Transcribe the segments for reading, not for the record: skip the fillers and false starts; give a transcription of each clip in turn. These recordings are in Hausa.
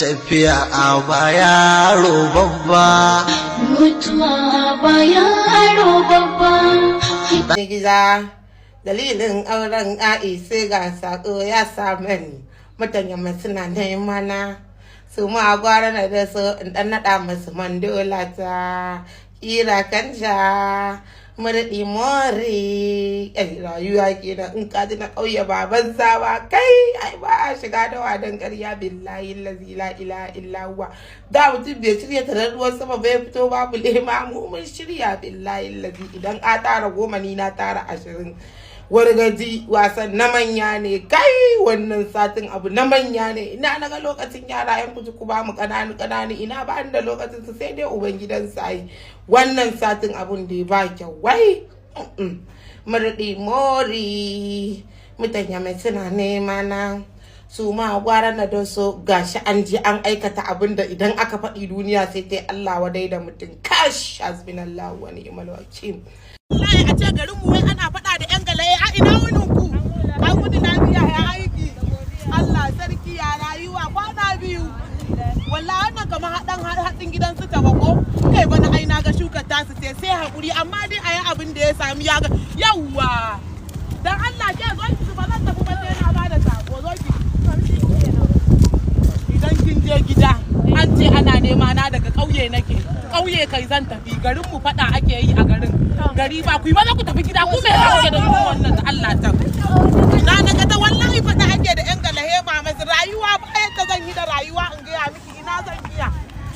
Tafiya a baya babba. Mutuwa ba yaro babba. Gida dalilin auren a'i sai ga sako ya same ni. Mutane mai suna nema na su ma gwara na da su in dan naɗa masu mandola ta kira kanja murɗi mori. Ai rayuwa kenan, in ka ji na ƙauye baban zawa kai, ai ba a shiga dawa don ƙarya. Billahi lazi la ilaha illa huwa, da mutum bai shirya tarar ruwan sama bai fito babu lema, mu mun shirya. Billahi lazi, idan a tara 10, ni na tara 20. Wargaji wasan na manya ne. Kai, wannan satin abu na manya ne. Ina na ga lokacin yara yan kuji, ku ba mu kananu kananu, ina ba ni da lokacin su, sai dai ubangidan su. Ai wannan satin abun da ba kyau. Wai murɗi mori, mutane mai suna nema na su ma gwara na don so. Gashi an je an aikata abin da idan aka faɗi duniya sai ta Allah wadai da mutum. Kash, hasbinallahu wa ni'mal wakil. Wallahi a ce garin mu wai ana faɗa da yan galaye. A ina wunin ku? An gudu lafiya? Ya aiki? Allah sarki, ya rayuwa? Kwana biyu wallahi, wannan kamar haɗan hatsin gidan su tabako. Kai, bana ai na ga shukar tasu sai sai hakuri, amma dai a yi abin da ya sami ya ga. Yawwa, dan Allah ke zo ki, ba zan tafi ba sai na bada sako. Zo ki, idan kin je gida an ce ana nema na daga ƙauye nake, ƙauye kai zan tafi. Garin mu faɗa ake yi a garin, gari ba ku yi maza ku tafi gida. Ku me za ku da wannan da Allah ta na na ga ta? Wallahi faɗa ake da yan galahe masu rayuwa. Bayan ta zan yi da rayuwa, in gaya miki ina zan iya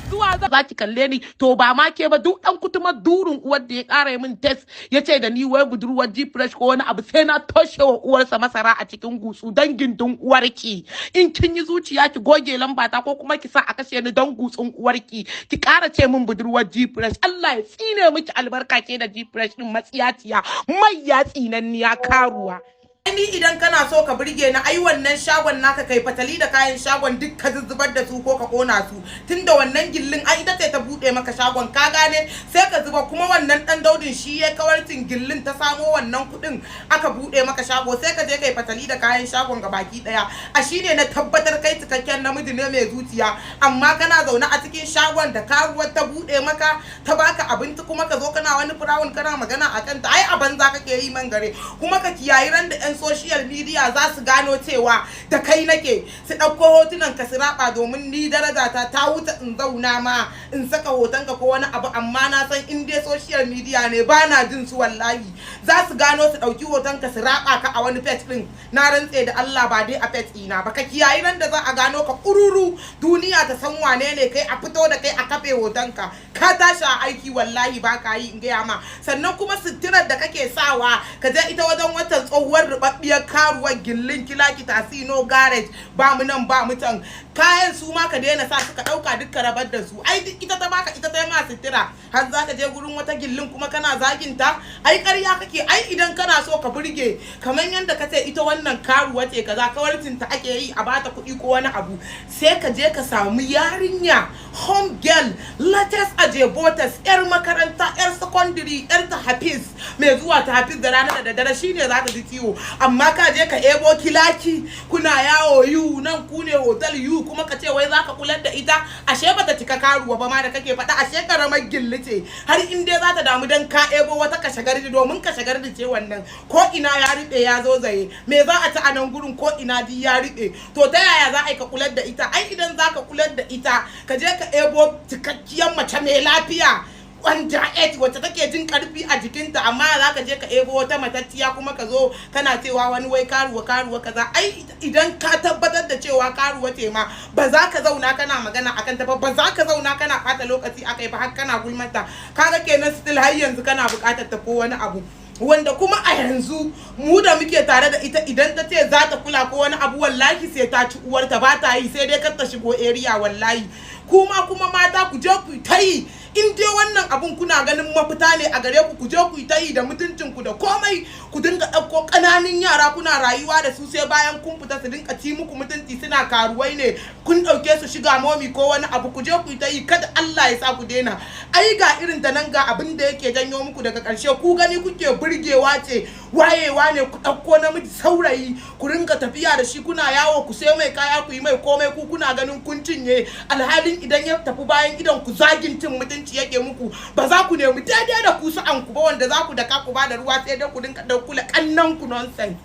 zuwa za ki kalle ni. To ba ma ke ba, duk dan kutuma durun uwar da ya ƙara min test ya ce da ni wai budurwar G Fresh ko wani abu, sai na toshe wa uwarsa masara a cikin gutsu dan gindin uwarki. In kin yi zuciya ki goge lamba ta ko kuma ki sa a kashe ni don gutsun uwarki. Ki ƙara ce min budurwar G Fresh, Allah ya tsine miki albarka ke da G Fresh din, matsiyaciya mai ya tsinanniya karuwa. Ni idan kana so ka burge ni, ai wannan shagon naka kai fatali da kayan shagon duk ka zuzzubar da su ko ka kona su, tunda wannan gillin ai ita ce ta bude maka shagon, ka gane? Sai ka zuba. Kuma wannan dan daudin shi ya kawarcin gillin ta samo wannan kuɗin aka bude maka shago. Sai ka je kai fatali da kayan shagon ga baki daya, a shine na tabbatar kai cikakken namiji ne mai zuciya. Amma kana zaune a cikin shagon da karuwar ta bude maka, ta baka abinci, kuma ka zo kana wani firawun kana magana akan ta, ai a banza kake yi man gare. Kuma ka kiyayi ran da 'yan social media za su gano cewa da kai nake, su ɗauko hotunan ka su raba, domin ni daraja ta ta wuce in zauna ma in saka hoton ka ko wani abu. Amma na san in dai social media ne, ba na jin su, wallahi za su gano su ɗauki hoton ka su raba ka a wani page ɗin. Na rantse da Allah ba dai a page ɗina ba. Ka kiyayi ran da za a gano ka kururu, duniya ta san wane ne kai, a fito da kai a kafe hoton ka. Ka tashi a aiki, wallahi ba ka yi, in gaya ma. Sannan kuma suturar da kake sawa, ka je ita wajen watan tsohuwar rubabbiyar karuwar gillin kilaki tasino garage, ba mu nan ba mu can, kayan su ma ka daina sa, suka dauka duk ka rabar da su. Ai duk ita ta baka, ita ta yi ma sutura, har za ka je gurin wata gillin kuma kana zagin ta, ai ƙarya kake. Ai idan kana so ka burge, kamar yadda ka ce ita wannan karuwa ce kaza, kawarcin ta ake yi a bata kuɗi ko wani abu, sai ka je ka samu yarinya home girl, latest ajebotas, yar makaranta, yar secondary, yar ta hafiz, mai zuwa ta hafiz da rana da daddare, shine za ta ji ciwo. Amma ka je ka ebo kilaki kuna yawo yu nan ku ne hotel yu, kuma ka ce wai za ka kular da ita, ashe bata cika karuwa ba ma da kake faɗa, ashe karamar gilli ce. Har in dai za ta damu dan ka ebo wata kashe gardi, domin kashe gardi ce wannan, ko ina ya riɓe ya zo zaye, me za a ci a nan gurin? Ko ina di ya riɓe, to ta yaya za a yi ka kular da ita? Ai idan za ka kular da ita, ka je ka ebo cikakkiyar mace mai lafiya wanda eight wacce take jin karfi a jikinta. Amma za ka je ka ebo wata matacciya kuma ka zo kana cewa wani wai karuwa karuwa kaza. Ai idan ka tabbatar da cewa karuwa ce ma, ba za ka zauna kana magana akan ta ba, ba za ka zauna kana bata lokaci akai ba har kana gulmata. Kaga kenan still har yanzu kana bukatar ta ko wani abu. Wanda kuma a yanzu mu da muke tare da ita, idan ta ce za ta kula ko wani abu, wallahi sai ta ci uwarta, ba ta yi, sai dai kar ta shigo area. Wallahi kuma mata, ku je ku ta yi. In dai wannan abun kuna ganin mafita ne a gare ku, ku je ku ta yi da mutuncin ku da komai. Ku dinga ɗauko ƙananan yara kuna rayuwa da su, sai bayan kun fita su dinga ci muku mutunci, suna karuwai ne, kun ɗauke su shiga momi ko wani abu. Ku je ku ta yi, kada Allah ya sa ku daina. Ai ga irin ta nan, ga abin da yake janyo muku daga ƙarshe. Ku gani kuke burgewa ce Wayewa ne ku ɗauko namiji saurayi ku rinka tafiya da shi, kuna yawo, ku sai mai kaya, ku yi mai komai, ku kuna ganin kun cinye, alhalin idan ya tafi bayan idan ku zagin cin mutunci yake muku. Ba za ku nemi daidai da ku sa'an ku ba wanda za ku daka ku ba da ruwa, sai dai ku dinka ɗaukula kannan ku. Nonsense.